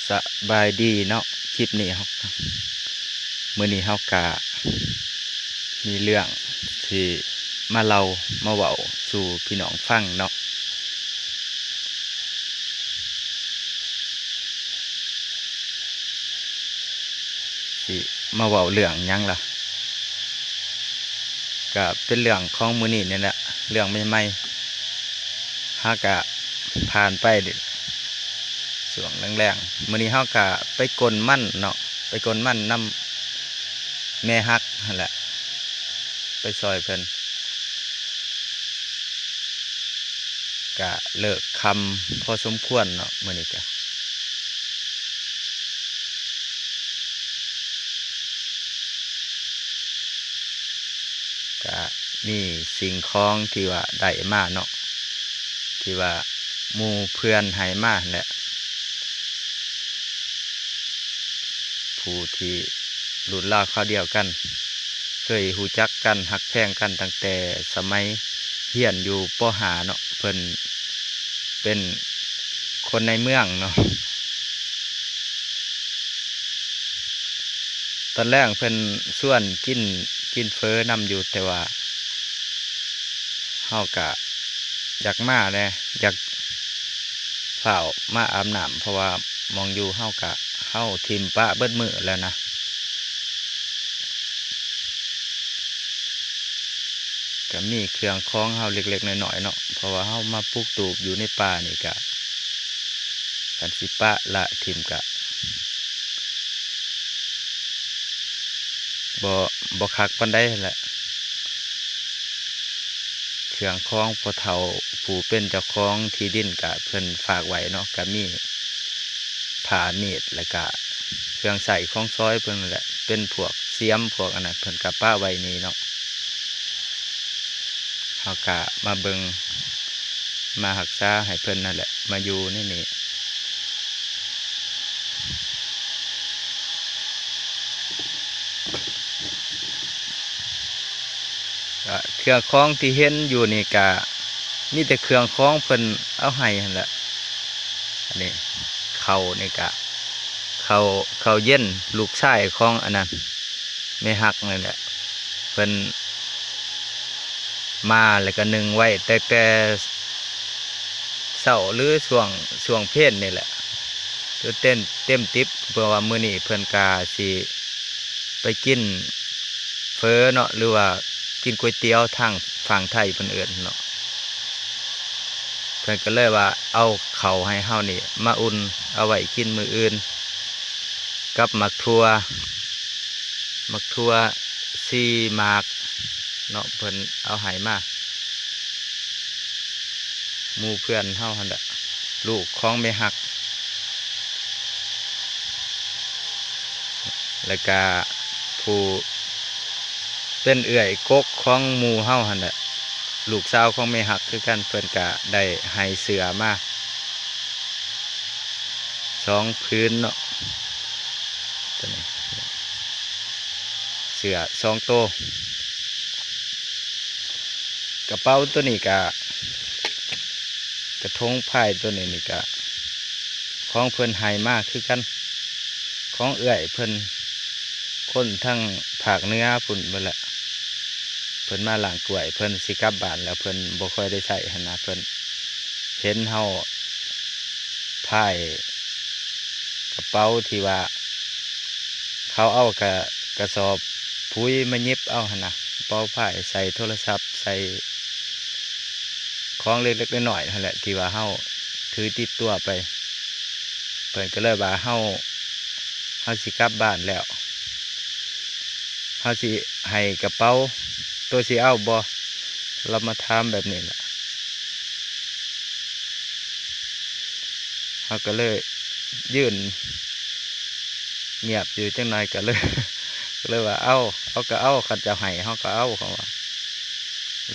ສະບາຍດີເນາະ ຄລິບນີ້ເຮົາ ມື້ນີ້ເຮົາກະມີເລື່ອງຊິມາເລົ່າມາເວົ້າສູ່ພີ່ນ້ອງຟັງເນາະ. ຊິມາເວົ້າເລື່ອງຫຍັງລະ? ກະເປັນເລື່ອງຂອງມື້ນີ້ນີ້ແຫຼະ ເລື່ອງໃໝ່ໆ ຫາກະຜ່ານໄປ ຊ່ວງແລງໆ ມື້ນີ້ເຮົາກະໄປກົນມັນເນາະ ໄປກົນມັນນຳແມ່ຮັກຫັ້ນແຫຼະ ໄປຊ່ອຍເພິ່ນ ກະເລີກຄ່ຳພໍສົມຄວນເນາະ ມື້ນີ້ກະ ກະມີສິ່ງຂອງທີ່ວ່າໄດ້ມາເນາະ ທີ່ວ່າໝູ່ເພື່ອນໃຫ້ມາຫັ້ນແຫຼະ ຜູ້ທີ່ລຸ້ນລາວຄາວດຽວກັນ ເຄີຍຮູ້ຈັກກັນ ຮັກແພງກັນຕັ້ງແຕ່ສະໄໝຮຽນຢູ່ ປໍຫ້າເນາະ ເພິ່ນເປັນຄົນໃນເມືອງເນາະ. ຕອນແລງເພິ່ນຊວນກິນ ກິນເຝີນຳຢູ່ ແຕ່ວ່າເຮົາກະຢາກມາແດ່ ຢາກຟ້າວມາອາບນ້ຳ ເພາະວ່າໝ່ອງຢູ່ເຮົາກະ ເຮົາຖິ້ມປະເບິດມື້ແລ້ວນະ. ກະມີເຄື່ອງຂອງເຮົາເລັກໆນ້ອຍໆເນາະ ເພາະວ່າເຮົາມາປຸກຕູບຢູ່ໃນປ່ານີ້ກະ ຄັນຊິປະລະຖິ້ມກະ ບໍ່ ບໍ່ຄັກປານໃດຫັ້ນແຫຼະ. ເຄື່ອງຂອງພໍ່ເຖົ້າຜູ້ເປັນເຈົ້າຂອງທີ່ດິນກະເພິ່ນຝາກໄວ້ເນາະ ກະມີຜ້າມີດ ແລ້ວກະເຄື່ອງໃຊ້ຂອງຊອຍເພິ່ນຫັ້ນແຫຼະ ເປັນພວກສຽມພວກອັນນັ້ນ ເພິ່ນກະປະໄວ້ນີ້ເນາະ. ເຮົາກະມາເບິ່ງ ມາຮັກສາໃຫ້ເພິ່ນນັ້ນແຫຼະ ມາຢູ່ໃນນີ້. ກະເຄື່ອງຂອງທີ່ເຫັນຢູ່ນີ້ກະມີແຕ່ເຄື່ອງຂອງເພິ່ນເອົາໃຫ້ຫັ້ນແຫຼະ. ອັນນີ້ເຂົ້ານີ້ກະເຂົ້າ ເຂົ້າເຢັນ ລູກຊາຍຂອງອັນນັ້ນ ແມ່ຮັກນັ້ນແຫຼະ ເພິ່ນມາແລ້ວກະໜຶ້ງໄວ້ຕັ້ງແຕ່ເຊົ້າ ຫຼື ຊ່ວງ ຊ່ວງເພນນີ້ແຫຼະ ຈົນເຕັມ ເຕັມຕິບ ເພາະວ່າມື້ນີ້ເພິ່ນກະຊິໄປກິນເຝີເນາະ ຫຼືວ່າກິນກ໋ວຍຕຽວ ທາງຝັ່ງໄທເພິ່ນເອີ້ນເນາະ. ເພິ່ນກະເລີຍວ່າເອົາເຂົ້າໃຫ້ເຮົານີ້ມາອຸ່ນເອົາໄວ້ກິນມື້ອື່ນ ກັບໝາກຖົ່ວ ໝາກຖົ່ວສີ່ໝາກເນາະ ເພິ່ນເອົາໃຫ້ມາ ໝູ່ເພື່ອນເຮົາຫັ້ນແຫຼະ ລູກຂອງແມ່ຮັກ ແລ້ວກະຜູ້ເປັນເອື້ອຍກົກຂອງໝູ່ເຮົາຫັ້ນແຫຼະ ລູກສາວຂອງແມ່ຮັກຄືກັນ ເພິ່ນກະໄດ້ໃຫ້ເສື້ອມາ ສອງຜືນເນາະ ໂຕນີ້ ເສື້ອສອງໂຕ. ກະເປົາໂຕນີ້ກະ ກະຖົງພາຍໂຕນີ້ນີ້ກະ ຂອງເພິ່ນໃຫ້ມາຄືກັນ ຂອງເອື້ອຍເພິ່ນ ຄົນທາງພາກເໜືອພຸ້ນເບິດແຫຼະ ເພິ່ນມາລ້າງກ້ວຍ ເພິ່ນຊິກັບບ້ານແລ້ວ ເພິ່ນບໍ່ຄ່ອຍໄດ້ໃຊ້ຫັ້ນນະ ເພິ່ນເຫັນເຮົາພາຍກະເປົາທີ່ວ່າເຂົາເອົາກະ ກະສອບປຸ໋ຍມາຫຍິບເອົາຫັ້ນນະ ກະເປົາພາຍໃສ່ໂທລະສັບ ໃສ່ຂອງເລັກໆນ້ອຍໆຫັ້ນແຫຼະ ທີ່ວ່າເຮົາຖືຕິດຕົວໄປ ເພິ່ນກະເລີຍວ່າເຮົາ ເຮົາຊິກັບບ້ານແລ້ວ ເຮົາຊິໃຫ້ກະເປົາ ໂຕຊິເອົາບໍ່? ລາວມາຖາມແບບນີ້ແຫຼະ ເຮົາກະເລີຍຢືນງຽບຢູ່ຈັກໜ່ອຍ ກະເລີຍ ກະເລີຍວ່າ ເອົາ ເອົາກະເອົາ ຄັນເຈົ້າໃຫ້ເຮົາກະເອົາ ເຂົາວ່າ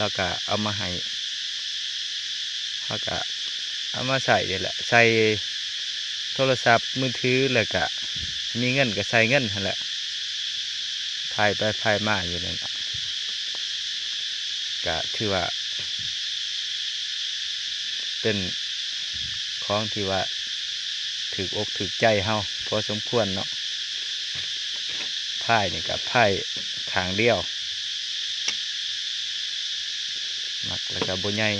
ລາວກະເອົາມາໃຫ້ ເຮົາກະເອົາມາໃສ່ນີ້ແຫຼະ ໃສ່ໂທລະສັບມືຖື ແລ້ວກະມີເງິນກະໃສ່ເງິນຫັ້ນແຫຼະ ພາຍໄປພາຍມາຢູ່ນັ້ນແຫຼະ ກະຖືວ່າເປັນຂອງທີ່ວ່າ ຖືກອົກຖືກໃຈເຮົາພໍສົມຄວນເນາະ. ພາຍນີ້ກໍພາຍຂ້າງດຽວ ມັກແລ້ວກໍບໍ່ໃຫຍ່.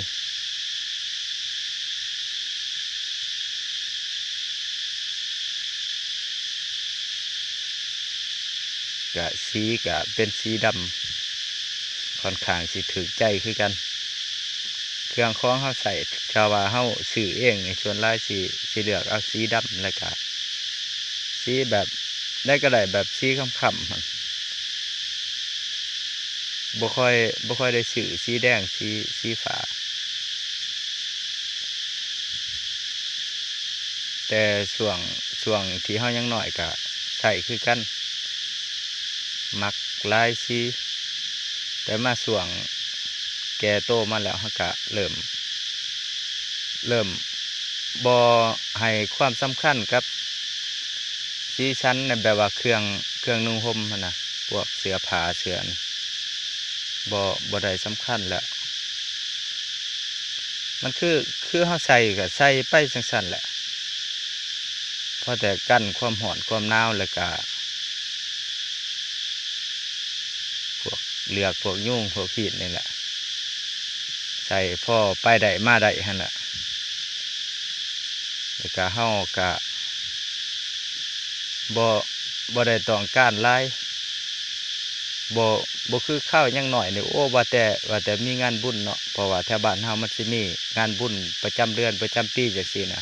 ກະ ສີກະເປັນສີດຳ ຄ່ອນຂ້າງຊິຖືກໃຈຄືກັນ. ເຄື່ອງຂອງເຮົາໃຊ້ ຖ້າວ່າເຮົາຊື້ເອງນີ້ ສ່ວນຫຼາຍຊິ ຊິເລືອກເອົາສີດຳ ແລ້ວກະສີແບບໃດກໍໄດ້ ແບບສີຄ້ຳໆຫັ້ນ ບໍ່ຄ່ອຍ ບໍ່ຄ່ອຍໄດ້ຊື້ສີແດງ ສີ ສີຟ້າ. ແຕ່ຊ່ວງ ຊ່ວງທີ່ເຮົາຍັງນ້ອຍກະໃຊ້ຄືກັນ ມັກຫຼາຍສີ. ແຕ່ມາຊ່ວງແກ່ໂຕມາແລ້ວ ເຮົາກະເລີ່ມ ເລີ່ມບໍ່ໃຫ້ຄວາມສຳຄັນກັບສີສັນໃນແບບວ່າເຄື່ອງ ເຄື່ອງນຸ່ງຫົ່ມຫັ້ນນະ ພວກເສື້ອຜ້າເສື້ອນີ້ ບໍ່ ບໍ່ໄດ້ສຳຄັນແລ້ວ. ມັນຄື ຄືເຮົາໃສ່ກໍໃສ່ໄປຈັ່ງຊັ້ນແຫຼະ ພໍແຕ່ກັນຄວາມຮ້ອນຄວາມໜາວ ແລ້ວກະພວກເຫຼືອກ ພວກຍຸງ ພວກຮີດນີ້ແຫຼະ ໃສ່ພໍໄປໄດ້ມາໄດ້ຫັ້ນແຫຼະ. ແລ້ວກະເຮົາກະບໍ່ ບໍ່ໄດ້ຕ້ອງການຫຼາຍ ບໍ່ ບໍ່ຄືຄາວຍັງນ້ອຍນີ້ ໂອ້ ວ່າແຕ່ ວ່າແຕ່ມີງານບຸນເນາະ ເພາະວ່າແຖວບ້ານເຮົາມັນຊິມີງານບຸນປະຈຳເດືອນປະຈຳປີຈັ່ງຊີ້ນະ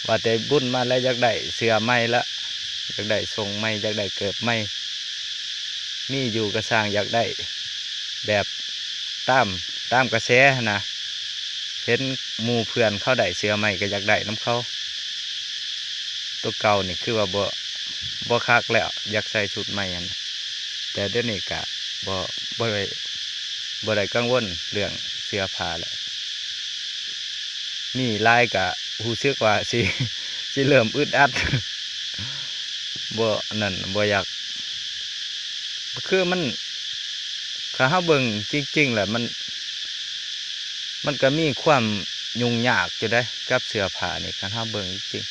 ວ່າແຕ່ບຸນມາແລ້ວຢາກໄດ້ເສື້ອໃໝ່ລະ ຢາກໄດ້ຊົງໃໝ່ ຢາກໄດ້ເກີບໃໝ່ ມີຢູ່ກະຊ່າງ ຢາກໄດ້ແບບຕາມ ຕາມກະແສຫັ້ນນະ ເຫັນໝູ່ເພື່ອນເຂົາໄດ້ເສື້ອໃໝ່ກໍຢາກໄດ້ນຳເຂົາ. ໂຕເກົ່ານີ້ຄືວ່າບໍ່ ບໍ່ຄັກແລ້ວ ຢາກໃສ່ຊຸດໃໝ່ຫັ້ນນະ ແຕ່ດຽວນີ້ກະບໍ່ ບໍ່ໄດ້ ບໍ່ໄດ້ກັງວົນເລື່ອງເສື້ອຜ້າແລ້ວ ມີຫຼາຍກະຮູ້ສຶກວ່າຊິ ຊິເລີ່ມອຶດອັດ ບໍ່ນັ້ນ ບໍ່ຢາກ ຄືມັນ ຖ້າເຮົາເບິ່ງຈິງໆແລ້ວ ມັນ ມັນກະມີຄວາມຫຍຸ້ງຍາກຢູ່ເດ້ກັບເສື້ອຜ້ານີ້ ຄັນເຮົາເບິ່ງຈິງ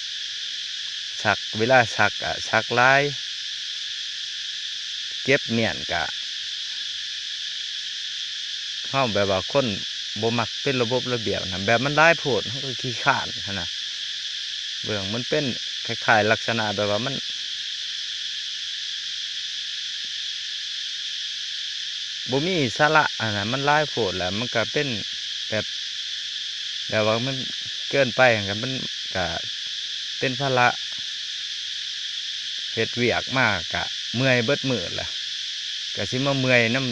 ໆ ຊັກ ເວລາຊັກກະຊັກຫຼາຍ ເກັບມ້ຽນກະ ເຮົາແບບວ່າຄົນບໍ່ມັກເປັນລະບົບລະບຽບນະ ແບບມັນຫຼາຍໂພດ ເຮົາກໍຂີ້ຄ້ານຫັ້ນນະ ເບິ່ງມັນເປັນຄ້າຍໆລັກສະນະແບບວ່າມັນ ບໍ່ມີສາລະຫັ້ນນະ ມັນຫຼາຍໂພດແລ້ວ ມັນກະເປັນແບບ ແບບວ່າມັນເກີນໄປຫັ້ນກະ ມັນກະເປັນພາລະ ເຮັດວຽກມາກະເມື່ອຍເບິດມື້ແຫຼະ ກະຊິມາເມື່ອຍນຳ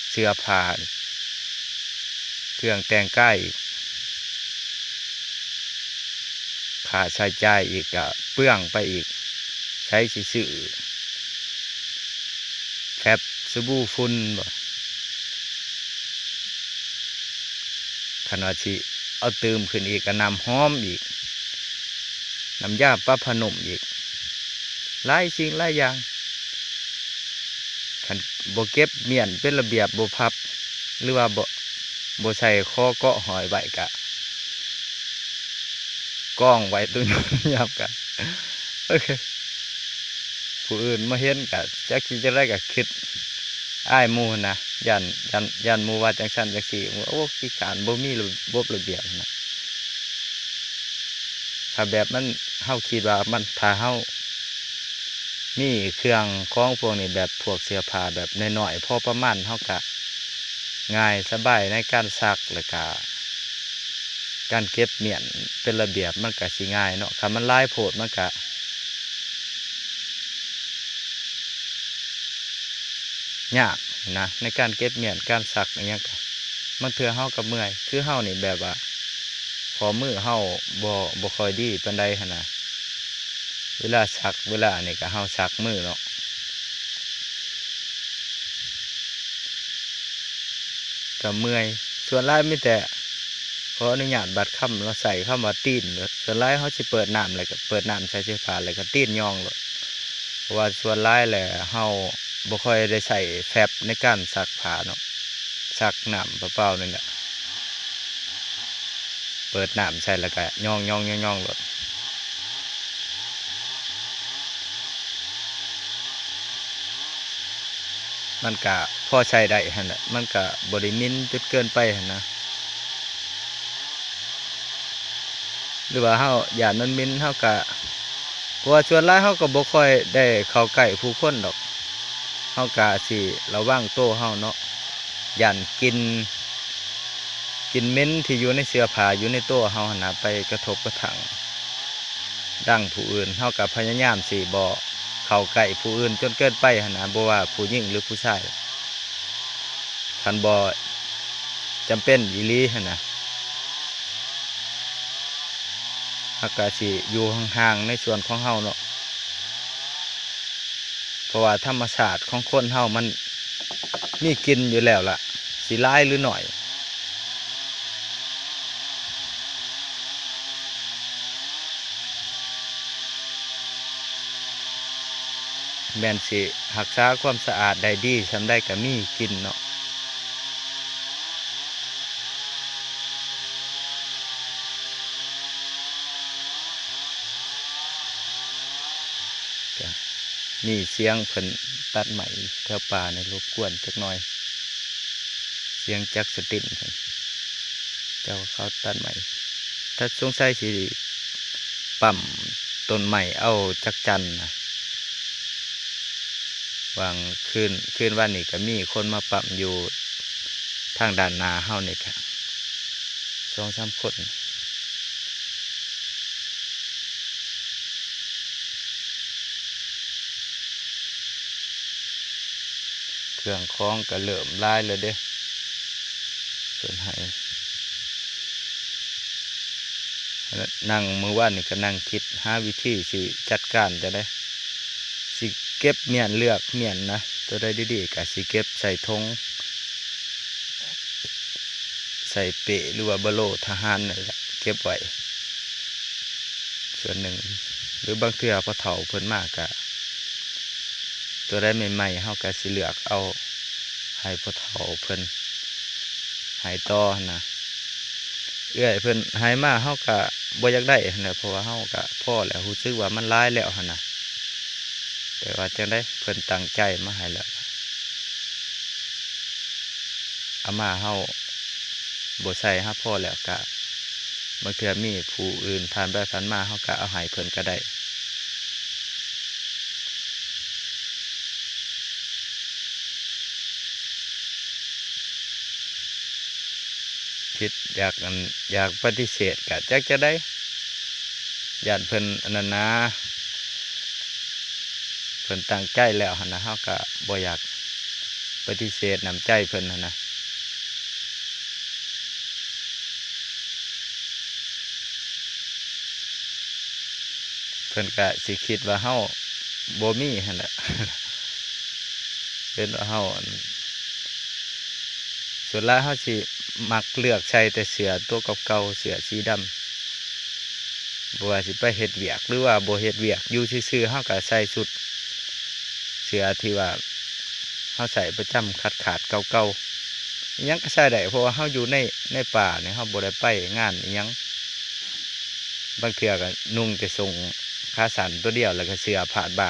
ເສື້ອຜ້າ ເຄື່ອງແຕ່ງກາຍອີກ ຄ່າໃຊ້ຈ່າຍອີກກະເປືອງໄປອີກ ໃສຊິຊື້ແຟບ ສະບູ ຝຸ່ນບໍ ຄັນວ່າຊິເອົາຕື່ມຂຶ້ນອີກກະນ້ຳຫອມອີກ ນ້ຳຢາປະຜ້ານຸ້ມອີກ ຫຼາຍສິ່ງຫຼາຍຢ່າງ ຄັນບໍ່ເກັບມ້ຽນເປັນລະບຽບ ບໍ່ພັບ ຫຼືວ່າບໍ່ ບໍ່ໃສ່ຄໍເກາະຫ້ອຍໄວ້ກະ ກອງໄວ້ຕຸຍາບກະ ໂອເຄ ຜູ້ອື່ນມາເຫັນກະຈັກຊິຈັ່ງໃດກະຄິດອາຍໝູ່ຫັ້ນນະ ຢ້ານ ຢ້ານ ຢ້ານໝູ່ວ່າຈັ່ງຊັ້ນຈັ່ງຊີ້ ໂອ້ ຂີ້ຄ້ານ ບໍ່ມີລະບົບລະບຽບຫັ້ນນະ ຖ້າແບບມັນ ເຮົາຄິດວ່າມັນ ຖ້າເຮົາມີເຄື່ອງຂອງພວກນີ້ ແບບພວກເສື້ອຜ້າແບບນ້ອຍໆ ພໍປະມານ ເຮົາກະງ່າຍສະບາຍໃນການຊັກ ແລ້ວກະ ການເກັບມ້ຽນເປັນລະບຽບມັນກະຊິງ່າຍເນາະ ຄັນມັນຫຼາຍໂພດມັນກະຍາກນະ ໃນການເກັບມ້ຽນ ການຊັກອີ່ຫຍັງກະ ບາງເທື່ອເຮົາກະເມື່ອຍ ຄືເຮົານີ້ແບບວ່າ ຂໍ້ມືເຮົາບໍ່ ບໍ່ຄ່ອຍດີປານໃດຫັ້ນນະ ເວລາຊັກ ເວລາອັນນີ້ກະເຮົາຊັກມືເນາະ ກະເມື່ອຍ ສ່ວນຫຼາຍມີແຕ່ ຂໍອະນຸຍາດບາດຄຳເນາະ ໃຊ້ຄຳວ່າຕີນ ສ່ວນຫຼາຍເຮົາຊິເປີດນ້ຳ ແລ້ວກໍເປີດນ້ຳໃສ່ເສື້ອຜ້າ ແລ້ວກໍຕີນຍ່ອງໂລດ ເພາະວ່າສ່ວນຫຼາຍແລ້ວເຮົາບໍ່ຄ່ອຍໄດ້ໃຊ້ແຟບໃນການຊັກຜ້າເນາະ ຊັກນ້ຳເປົ່າໆນີ້ແຫຼະ ເປີດນ້ຳໃສ່ແລ້ວກໍຍ່ອງໆໆໆໂລດ. ມັນກະພໍໃຊ້ໄດ້ຫັ້ນແຫຼະ ມັນກະບໍ່ໄດ້ໝິ່ນຈົນເກີນໄປຫັ້ນນະ ຫຼືວ່າເຮົາຢ້ານມັນໝິ່ນ ເຮົາກະ ເພາະວ່າສ່ວນຫຼາຍເຮົາກໍບໍ່ຄ່ອຍໄດ້ເຂົ້າໃກ້ຜູ້ຄົນດອກ ເຮົາກະຊິລະວັງໂຕເຮົາເນາະ ຢ້ານກິ່ນ ກິ່ນເໝັນທີ່ຢູ່ໃນເສື້ອຜ້າ ຢູ່ໃນໂຕເຮົາຫັ້ນນະ ໄປກະທົບກະທັ່ງດັງຜູ້ອື່ນ ເຮົາກະພະຍາຍາມຊິບໍ່ເຂົ້າໃກ້ຜູ້ອື່ນຈົນເກີນໄປຫັ້ນນະ ບໍ່ວ່າຜູ້ຍິງ ຫຼື ຜູ້ຊາຍ ຄັນບໍ່ຈຳເປັນອີ່ຫຼີຫັ້ນນະ ເຮົາກະຊິຢູ່ຫ່າງໆໃນສ່ວນຂອງເຮົາເນາະ ເພາະວ່າທຳມະຊາດຂອງຄົນເຮົາມັນມີກິ່ນຢູ່ແລ້ວລະ ຊິຫຼາຍຫຼືໜ້ອຍ ແມ່ນຊິຮັກສາຄວາມສະອາດໄດ້ດີສ່ຳໃດກະມີກິ່ນເນາະ. ກະມີສຽງເພິ່ນຕັດໄມ້ແຖວປ່ານີ້ລົບກວນຈັກໜ່ອຍ ສຽງຈັກສະຕິນເພິ່ນ ເຈົ້າເຂົາຕັດໄມ້ ຖ້າສົງໄສຊິປ້ຳຕົ້ນໄມ້ເອົາຈັກຈັ່ນນະ ຫວ່າງຄືນ ຄືນວານນີ້ກະມີຄົນມາປ້ຳຢູ່ທາງດ້ານໜ້າເຮົານີ້ກະສອງສາມຄົນ. ເຄື່ອງຂອງກະເລີ່ມຫຼາຍແລ້ວເດ້ ເພິ່ນໃຫ້ ນັ່ງ ມື້ວານນີ້ກະນັ່ງຄິດຫາວິທີຊິຈັດການຈັ່ງໃດ ຊິເກັບມ້ຽນ ເລືອກມ້ຽນນະ ໂຕໃດດີໆກະຊິເກັບໃສ່ຖົງ ໃສ່ເປ້ ຫຼືວ່າບາໂລທະຫານນັ້ນແຫຼະ ເກັບໄວ້ສ່ວນໜຶ່ງ ຫຼືບາງເທື່ອພໍ່ເຖົ້າເພິ່ນມາກະ ໂຕໃດໃໝ່ໆ ເຮົາກະຊິເລືອກເອົາໃຫ້ພໍ່ເຖົ້າເພິ່ນໃຫ້ຕໍ່ຫັ້ນນະ ເອື້ອຍເພິ່ນໃຫ້ມາເຮົາກະບໍ່ຢາກໄດ້ຫັ້ນແຫຼະ ເພາະວ່າເຮົາກະພໍແລ້ວ ຮູ້ສຶກວ່າມັນຫຼາຍແລ້ວຫັ້ນນະ ແຕ່ວ່າຈັ່ງໃດເພິ່ນຕັ້ງໃຈມາໃຫ້ແລ້ວ ເອົາມາເຮົາບໍ່ໃສ່ ເຮົາພໍແລ້ວກະ ບາງເທື່ອມີຜູ້ອື່ນຜ່ານໄປຜ່ານມາ ເຮົາກະເອົາໃຫ້ເພິ່ນກະໄດ້ ຄິດຢາກ ອັນ ຢາກປະຕິເສດກະຈັກຈັ່ງໃດ ຢ້ານເພິ່ນອັນນັ້ນນາ ເພິ່ນຕັ້ງໃຈແລ້ວຫັ້ນນະ ເຮົາກະບໍ່ຢາກປະຕິເສດນ້ຳໃຈເພິ່ນຫັ້ນນະ ເພິ່ນກະຊິຄິດວ່າເຮົາບໍ່ມີຫັ້ນແຫຼະ ເຫັນວ່າເຮົາ ອັນ ສ່ວນຫຼາຍເຮົາຊິມັກເລືອກໃສ່ແຕ່ເສື້ອໂຕເກົ່າໆ ເສື້ອສີດຳ ບໍ່ວ່າຊິໄປເຮັດວຽກ ຫຼືວ່າບໍ່ເຮັດວຽກ ຢູ່ຊື່ໆ ເຮົາກະໃສ່ຊຸດເສື້ອທີ່ວ່າເຮົາໃສ່ປະຈຳ ຂາດໆ ເກົ່າໆ ອີ່ຫຍັງກະໃສ່ໄດ້ ເພາະວ່າເຮົາຢູ່ໃນ ໃນປ່ານີ້ ເຮົາບໍ່ໄດ້ໄປງານອີ່ຫຍັງ ບາງເທື່ອກະນຸ່ງແຕ່ສົ້ງຂາສັ້ນໂຕດຽວ ແລ້ວກະເສື້ອພາດບ່າ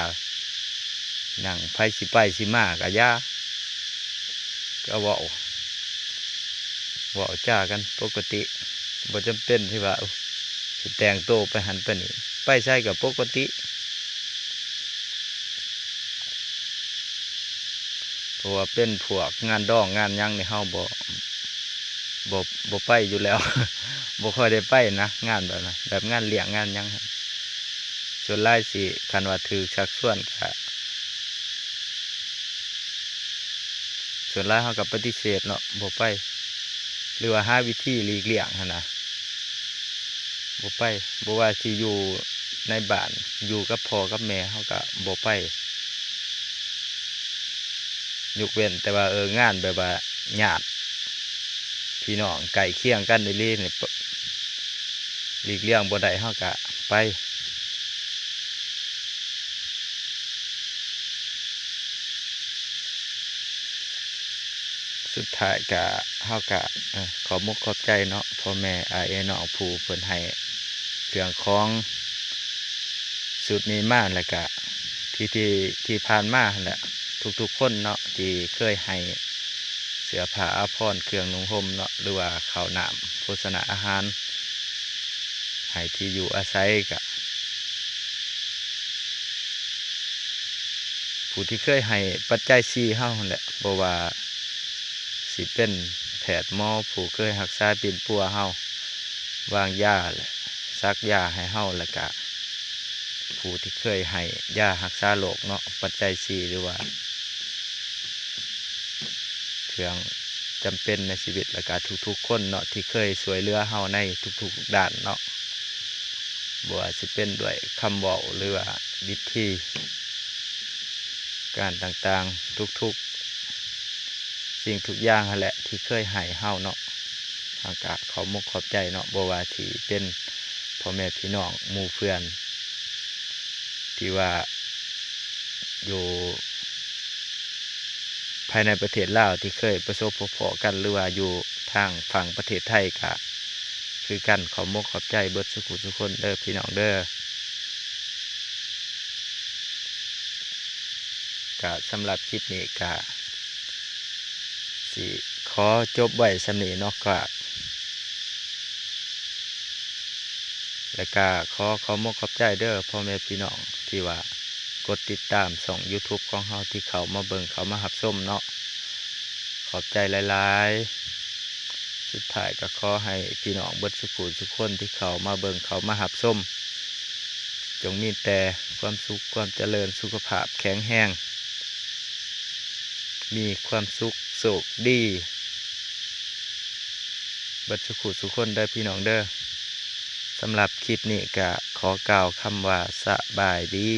ນັ່ງ ໃຜຊິໄປຊິມາກະຢ່າ ກະເວົ້າ ເວົ້າຈາກັນປົກກະຕິ ບໍ່ຈຳເປັນທີ່ວ່າ ໂອ້ ຊິແຕ່ງໂຕໄປຫັ້ນໄປນີ້ ໄປໃສກະປົກກະຕິ ເພາະວ່າເປັນພວກງານດອງງານຫຍັງນີ້ ເຮົາບໍ່ ບໍ່ ບໍ່ໄປຢູ່ແລ້ວ ບໍ່ຄ່ອຍໄດ້ໄປນະ ງານແບບນັ້ນ ແບບງານລ້ຽງງານຫຍັງ ສ່ວນຫຼາຍຊິ ຄັນວ່າຖືກຊັກຊວນກະ ສ່ວນຫຼາຍເຮົາກະປະຕິເສດເນາະ ບໍ່ໄປ ຫຼືວ່າຫາວິທີຫຼີກລ່ຽງຫັ້ນນະ ບໍ່ໄປ ບໍ່ວ່າຊິຢູ່ໃນບ້ານ ຢູ່ກັບພໍ່ກັບແມ່ ເຮົາກະບໍ່ໄປ ຍົກເວັ້ນແຕ່ວ່າ ເອີ ງານແບບວ່າຍາດພີ່ນ້ອງໃກ້ຄຽງກັນອີ່ຫຼີນີ້ ຫຼີກລ່ຽງບໍ່ໄດ້ ເຮົາກະໄປ. ສຸດທ້າຍກະ ເຮົາກະ ເອີ ຂອບມຸກຂອບໃຈເນາະ ພໍ່ແມ່ອ້າຍເອື້ອຍນ້ອງ ຜູ້ເພິ່ນໃຫ້ເຄື່ອງຂອງຊຸດນີ້ມາ ແລ້ວກະ ທີ່ ທີ່ ທີ່ຜ່ານມາຫັ້ນແຫຼະ ທຸກໆຄົນເນາະ ທີ່ເຄີຍໃຫ້ເສື້ອຜ້າອາພອນເຄື່ອງນຸ່ງຫົ່ມເນາະ ຫຼືວ່າເຂົ້ານ້ຳໂພຊະນາອາຫານ ໃຫ້ທີ່ຢູ່ອາໄສ ກະ ຜູ້ທີ່ເຄີຍໃຫ້ປັດໄຈສີ່ເຮົາຫັ້ນແຫຼະ ບໍ່ວ່າຊິເປັນແພດໝໍ ຜູ້ເຄີຍຮັກສາປິ່ນປົວເຮົາ ວາງຢາ ແລະ ສັກຢາໃຫ້ເຮົາ ແລ້ວກະຜູ້ທີ່ເຄີຍໃຫ້ຢາຮັກສາໂລກເນາະ ປັດໄຈສີ່ ຫຼືວ່າ ເຄື່ອງຈຳເປັນໃນຊີວິດ ແລ້ວກະທຸກໆຄົນເນາະ ທີ່ເຄີຍຊ່ວຍເຫຼືອເຮົາໃນທຸກໆດ້ານເນາະ ບໍ່ວ່າຊິເປັນດ້ວຍຄຳເວົ້າ ຫຼືວ່າວິທີການຕ່າງໆ ທຸກໆສິ່ງທຸກຢ່າງຫັ້ນແຫຼະ ທີ່ເຄີຍໃຫ້ເຮົາເນາະ ເຮົາກະຂອບມຸກຂອບໃຈເນາະ ບໍ່ວ່າຊິເປັນພໍ່ແມ່ພີ່ນ້ອງ ໝູ່ເພື່ອນ ທີ່ວ່າຢູ່ພາຍໃນປະເທດລາວທີ່ເຄີຍປະສົບພົບພໍ້ກັນ ຫຼືວ່າຢູ່ທາງຝັ່ງປະເທດໄທກະຄືກັນ ຂອບມຸກຂອບໃຈເບິດສູ່ຜູ້ສູ່ຄົນເດີພີ່ນ້ອງເດີ. ກະສຳລັບຄລິບນີ້ກະຊິຂໍຈົບໄວ້ສ່ຳນີ້ເນາະ ກະ ແລະກະຂໍຂອບມຸກຂອບໃຈເດີພໍ່ແມ່ພີ່ນ້ອງ ທີ່ວ່າກົດຕິດຕາມຊ່ອງ YouTube ຂອງເຮົາ ທີ່ເຂົ້າມາເບິ່ງເຂົ້າມາຮັບຊົມເນາະ ຂອບໃຈຫຼາຍໆ. ສຸດທ້າຍກະຂໍໃຫ້ພີ່ນ້ອງເບິດສູ່ຜູ້ສູ່ຄົນທີ່ເຂົ້າມາເບິ່ງເຂົ້າມາຮັບຊົມ ຈົ່ງມີແຕ່ຄວາມສຸກຄວາມຈະເລີນ ສຸຂະພາບແຂງແຮງ ມີຄວາມສຸກໂຊກດີ ເບິດສູ່ຜູ້ສູ່ຄົນເດີພີ່ນ້ອງເດີ. ສຳລັບຄລິບນີ້ກະຂໍກ່າວຄຳວ່າສະບາຍດີ.